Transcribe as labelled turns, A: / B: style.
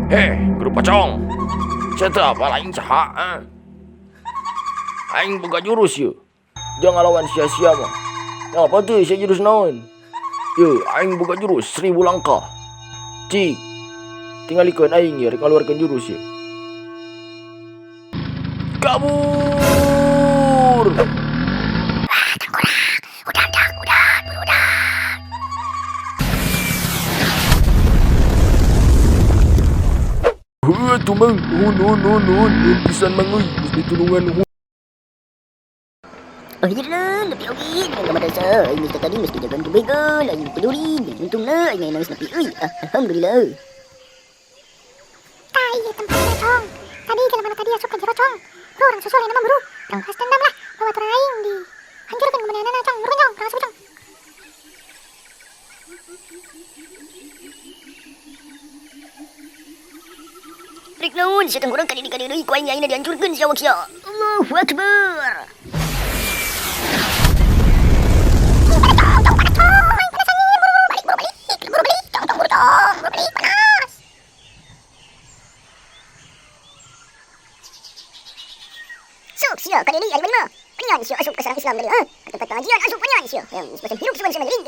A: Heh, guru pocong. Sia teu apal aing saha? Ah? Aing boga jurus yeuh. Jangan lawan sia-sia mah. Ya apa tuh sia jurus naon? Yeuh, aing boga jurus 1000 langkah. Cik. Tingalikeun aing ieu rek ngaluarkeun jurus ieu. Kabur!
B: Udah, udah, udah, udah.
A: Heuh atuh mang, nuhun nuhun nuhun nuhun, nuhun pisan mang euy, geus ditulungan nuhun.
B: Akhirnya, nepi oge dengan ke madrasah. Aing geus tadi geus dijagaan ku begal, aing peduli, untungna aing nangis nepi euy. Ah, alhamdulillah.
C: Tah ieu tempatnya, Cong. Tadi jelema nu tadi asup ka jero, Cong. Buru urang susul ayeuna mah buru. Urang balas dendam lah. Babaturan aing dihancurkeun ku manehanana, Cong. Buru, Cong, urang asup, Cong.
B: Rek naon sia tangkurang ka dieu ka dieu deui ku aing ayeuna dihancurkeun sia awak sia. Allahu Akbar. Sok sia ka dieu deui ari mana? Panian sia asup ka sarang Islam tadi, ha? Ka tempat pengajian asup panian sia. Yang geus hirup sugan sama gering.